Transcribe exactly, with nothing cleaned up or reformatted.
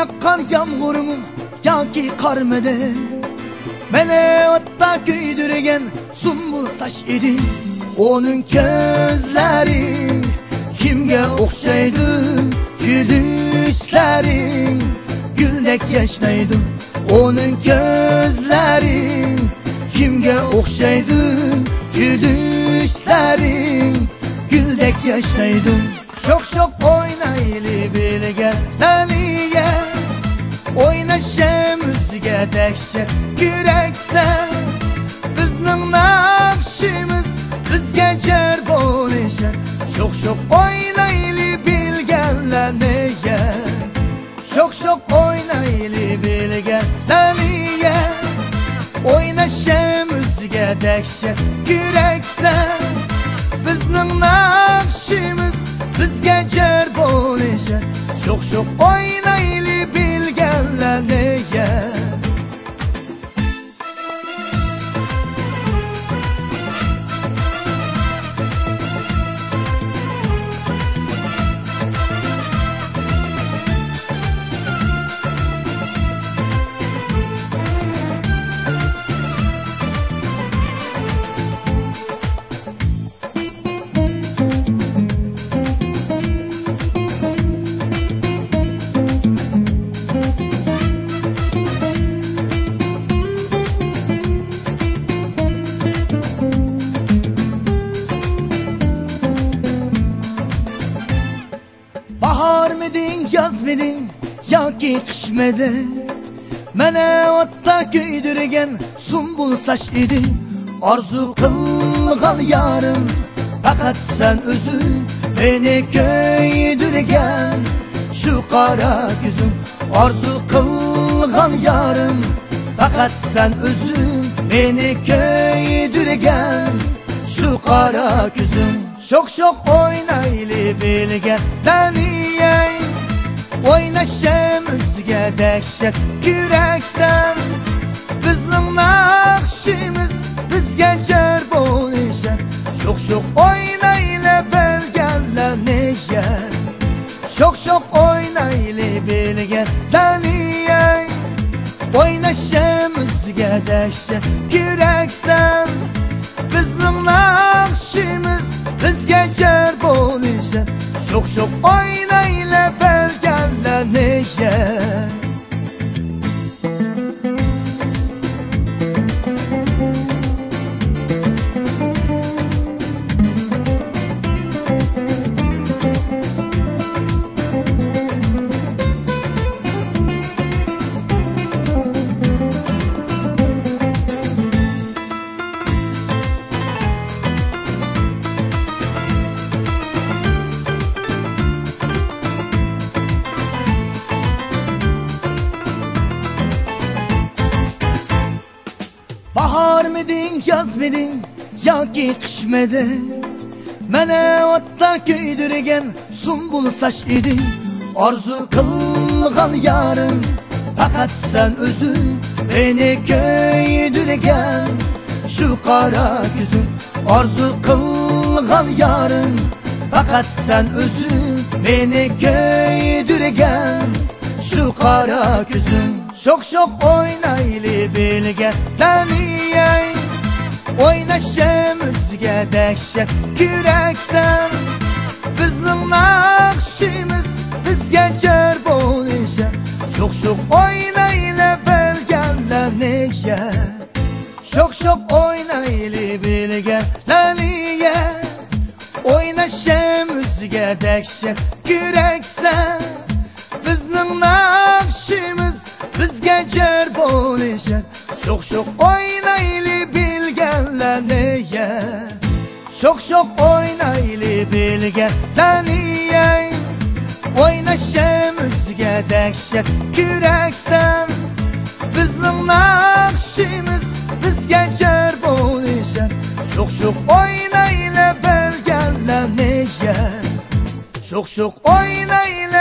ياغقان يامغۇرمۇ ياكى قارمىدى؟ مېنى ئوتتا كۆيدۈرگەن سۇمبۇل تاش ئىدى. ئۇنىڭ كۆزلىرى كىمگە ئوخشايدۇ؟ كۈلۈشلىرى گۈلدەك ياشنايدۇ. ئۇنىڭ كۆزلىرى كىمگە ئوخشايدۇ؟ كۈلۈشلىرى گۈلدەك ياشنايدۇ. شوق-شوق ئوينايلى بىلگە دالىيە. ئويناشىم ئۆزگە دەھشەت كېرەكسە، بىزنىڭ ناخشىمىز بىزگە جار بولىشى. شوق-شوق ئوينايلى بىلگەنلەرنى يە. شوق-شوق ئوينايلى بىلگە دالىيە. ئويناشىم ئۆزگە دەھشەت كېرەكسە، بىزنىڭ ناخشىمىز بىزگە جار بولىشى. شوق-شوق ئوينايلى بىلگەنلەرنى يە. باھارمىدىڭ، يازمىدىڭ ياكى قىشمىدىڭ؟ مېنى ئوتتا كۆيدۈرگەن سۇمبۇل تاش ئىدى. ئارزۇ قىلغان يارىم پەقەت سەن ئۆزۈڭ، مېنى كۆيدۈرگەن شۇ قارا كۆزۈڭ. ئارزۇ قىلغان يارىم پەقەت سەن ئۆزۈڭ، مېنى كۆيدۈرگەن شۇ قارا كۆزۈڭ. شوق-شوق ئوينايلى بىلگە دالىيە. ئويناشىم ئۆزگە دەھشەت كېرەكسە، بىزنىڭ ناخشىمىز بىزگە جار بولىشى. شوق-شوق ئوينايلى بىلگەنلەرنى يە. شوق-شوق ئوينايلى بىلگە دالىيە. ئويناشىم ئۆزگە دەھشەت كېرەكسە، بىزنىڭ ناخشىمىز بىزگە جار بولىشى. شوق-شوق ئوينايلى بىلگەنلەرنى يە. باھارمىدىڭ، يازمىدىڭ ياكى قىشمىدىڭ؟ مېنى ئوتتا كۆيدۈرگەن سۇمبۇل تاش ئىدى. ئارزۇ قىلغان يارىم پەقەت سەن ئۆزۈڭ، مېنى كۆيدۈرگەن شۇ قارا كۆزۈڭ. ئارزۇ قىلغان يارىم پەقەت سەن ئۆزۈڭ، مېنى كۆيدۈرگەن شۇ قارا كۆزۈڭ. شوق-شوق ئوينايلى بىلگە دالىيە. ئويناشىم ئۆزگە دەھشەت كېرەكسە، بىزنىڭ ناخشىمىز بىزگە جار بولىشى. شوق-شوق ئوينايلى بىلگەنلەرنى يە. شوق-شوق ئوينايلى بىلگە دالىيە. ئويناشىم ئۆزگە دەھشەت كېرەكسە، بىزنىڭ ناخشىمىز بىزگە جار بولىشى. شوق-شوق ئوينايلى بىلگەنلەرنى يە. شوق-شوق ئوينايلى بىلگە دالىيە. ئويناشىم ئۆزگە دەھشەت كېرەكسە، بىزنىڭ ناخشىمىز بىزگە جار بولىشى. شوق-شوق ئوينايلى بىلگەنلەرنى يە. شوق-شوق ئوينايلى